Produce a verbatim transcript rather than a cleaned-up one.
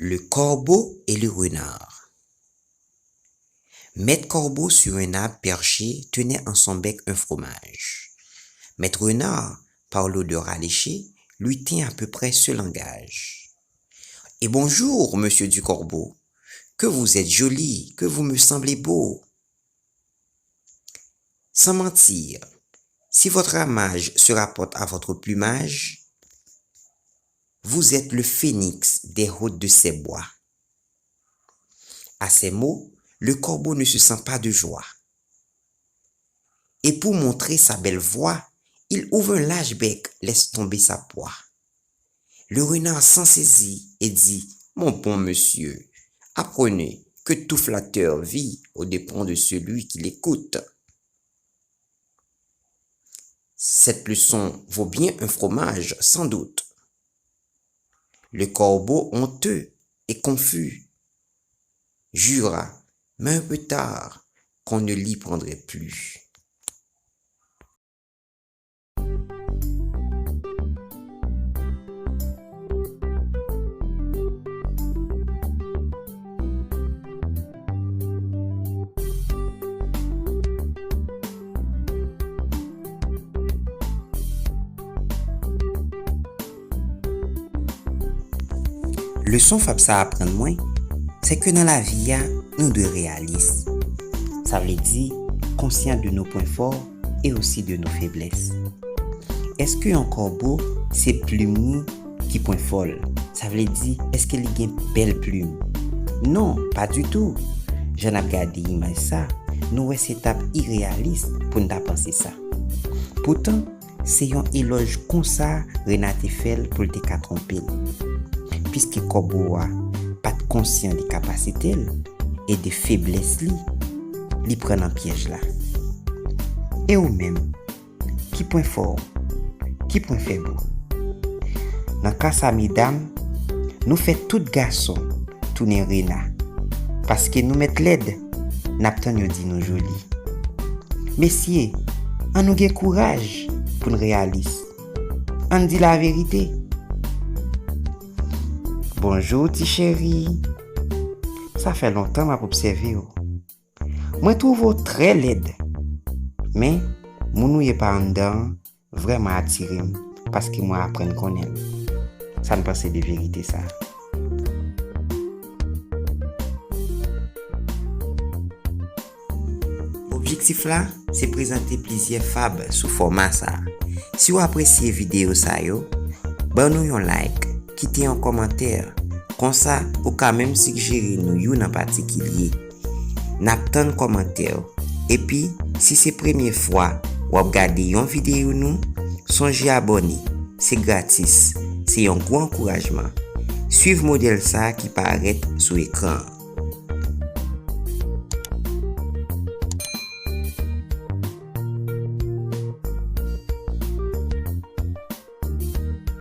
Le corbeau et le renard. Maître corbeau sur un arbre perché tenait en son bec un fromage. Maître renard, par l'odeur alléchée, lui tint à peu près ce langage. Et bonjour, monsieur du corbeau. Que vous êtes joli, que vous me semblez beau. Sans mentir, si votre ramage se rapporte à votre plumage, vous êtes le phénix des hôtes de ces bois. À ces mots, le corbeau ne se sent pas de joie. Et pour montrer sa belle voix, il ouvre un large bec, laisse tomber sa proie. Le renard s'en saisit et dit : « Mon bon monsieur, apprenez que tout flatteur vit aux dépens de celui qui l'écoute. Cette leçon vaut bien un fromage, sans doute. » Le corbeau, honteux et confus, jura, mais un peu tard, qu'on ne l'y prendrait plus. Leson fab sa aprann mwen, se ke nan lavi a, nou dwe reyalis. Sa vle di konsyan de nos points forts et aussi de nos faiblesses. Èske yon kòbo se plim li ki pwen fò l? Sa vle di, èske li gen bèl plim? Non, pa ditou. Jan n ap gade imaj sa, nou wè se t ap ireyalis pou n ta panse sa. Poutan, se yon elòj konsa Rena te fè l pou l te ka twonpe l. Piske kòbo a pa t konsyan de kapasite l e de feblès li, li pran nan pyèj la. E ou menm, ki pwen fò w? Ki pwen fèb ou? Nan ka sa medam, nou fè tout gason tounen Rena. Paske nou mèt lèd, n ap tann yo di nou joli. Mesye, ann nou gen kouraj pou n reyalis. Ann di laverite. Bonjou ti cheri. Sa fè lontan m ap obsève w. Mwen twouve w trè lèd. Men, moun ou ye pa anndan an vrèman atire m paske mwen aprann konnen l. Sa n panse de verite sa? Objektif la, se prezante plizyè fab sou fòma sa a. Si w apresye videyo sa yo, ban nou yon like, kite yon kòmantè. Konsa, ou ka menm sigjere nou youn an patikilye. N ap tann kòmantè w. Epi, si se premye fwa w ap gade yon videyo nou, sonje abòne. Se gratis. Se yon gwo ankourajman. Swiv modèl sa a ki parèt sou ekran an.